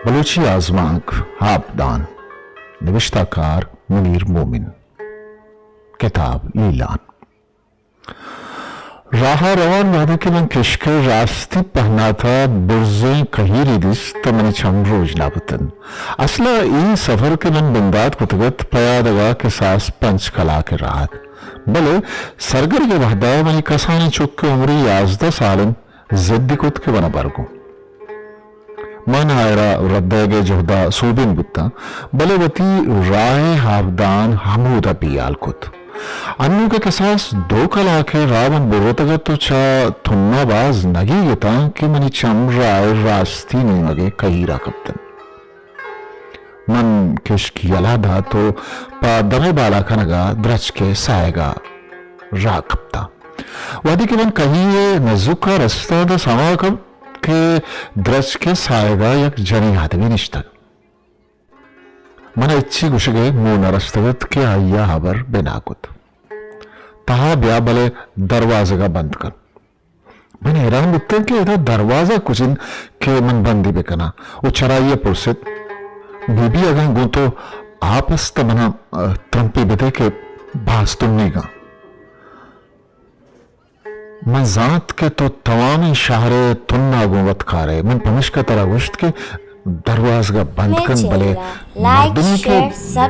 بلوچی آزمانک، آپدان، نبشتہ کار منیر مومن، کتاب لیلان۔ راہ ءَ روان وہدے کہ من کشک ءِ راستی پہنات ءَ برزیں کہیرے دیست تہ منی چم روژنا بوتنت۔ اسل ءَ اے سفر کہ من بندات کتگ ات، پیادگ ءَ کساس پنچ کلاک ءِ راہ ات، بلے سرگرگ ءِ وہد ءَ منی کسانیں چک کہ عمری یازدہ سال انت، زدی کت کہ من ءَ بر گوں۔ من آئرا رد دئیگ ءِ جہد ءَ سوبین بوتاں، بلے وتی راہ ءِ آپدان ہمودا بیال کت۔ انوں کہ کساس دو کلاک ءِ راہ من برتگ ات و چہ تنا باز نگیگ اتاں کہ منی چم راہ ءِ راستی نیمگ ءِ کہیر ءَ کپتنت۔ من کشک یلہ دات و پہ دمے بالا کنگ ءَ درچک ءِ ساہگ ءَ راہ کپتاں۔ وہدے کہ من کہیر ءِ نزوک ءَ رستاں، داں سما کپت کہ درچک ءِ ساہگ ءَ یک جنیں آدمے نشتگ۔ من ءَ ہچی گوشگ ءِ موہ نہ رستگ ات کہ آئی ءَ ہبر بنا کت۔ تہا بیا، بلے دروازگ ءَ بند کن۔ من حیران بوتاں کہ ادا دروازگ کج انت کہ من بندی بکناں و چرائی ءَ پرست، بی بی، اگاں گوں تو آپ است تہ من ءَ، ءَ، ترمپے بدئے کہ باز تنیگاں۔ من زانت کہ تو توامیں شہر ءِ تنا گوں وت کارئے۔ من پمشکا ترا گوشت کہ دروازگ ءَ بند کن، بلے مردمے کہ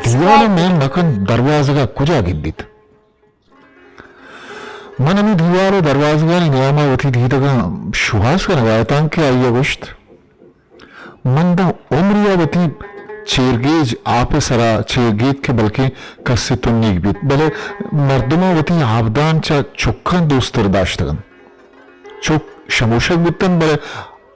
دیوال ءَ مین مکن، دروازگ ءَ کجا گندیت؟ من ہمے دیوال و دروازگانی نیام ءَ وتی دیدگاں شوہاز کنگ ءَ اتاں کہ آئی ءَ گوشت، من داں عمرے ءَ وتی چیرگیج آپ ءِ سرا چیرگیت کہ بلکیں کسے تنیگ بیت، بلے مردماں وتی آپدان چہ چکاں دوستر داشتگ انت۔ چک شموشگ بوتنت، بلے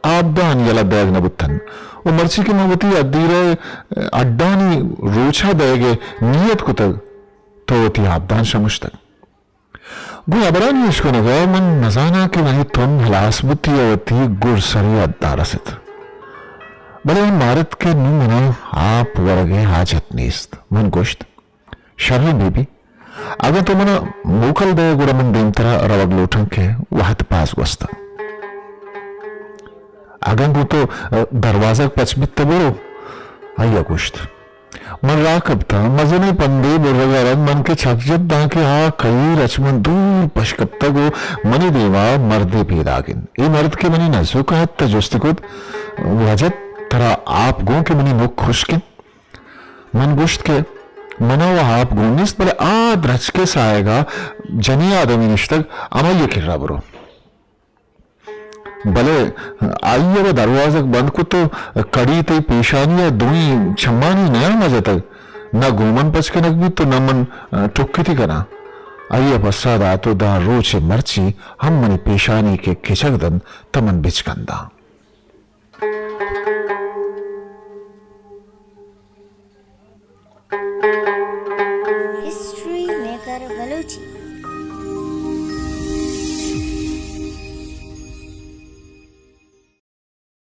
آپدان یلہ دئیگ نہ بوتنت۔ و مرچی کہ من وتی ادیرہ ءِ اڈانی روچ ءَ دئیگ ءِ نیت کتگ، تو وتی آپدان شمشتگ۔ گوں ہبرانی اشکنگ ءَ من نزاناں کہ منی تن ہلاس بوت یا وتی گڈسری ءَ حد ءَ رست۔ بلے من مارت کہ نوں من ءَ آپ ورگ ءِ حاجت نیست۔ من گوشت، شریں بی بی، اگاں تو من ءَ موکل دئے گڑا من دیمتر ءَ روگ لوٹاں کہ وہد باز گوستگ۔ اگاں گوں تو، ءَ، دروازگ پچ بیت تہ برو، آئی ءَ گوشت۔ من راہ کپتاں، مزنیں پندے برگ ءَ رند من کہ چک جت داں کہ آ کہیر اچ من دور پش کپتگ و منی دیما مردے پیداک انت۔ اے مرد کہ منی نزوک ءَ ات تہ جستی کت، واجہ، ترا آپ گون کہ منی نک ہشک انت؟ من گوشت کہ من ءَ و آپ گون نیست، بلے آ درچک ءِ ساہگ ءَ جنیں آدمے نشتگ، ہمائی ءِ کرا برو۔ بلے آئی ءَ و دروازگ بند کت و کڑی تئی پیشانی ءَ دوئیں چمانی نیام ءَ جتگ۔ نہ گوں من پچ کنگ بیت و نہ من ٹکتی کناں۔ آئی ءَ پسہ دات و داں روچ ءَ مرچی ہم منی پیشانی کہ کچگ دنت تہ من بچکنداں۔ History maker Balochi.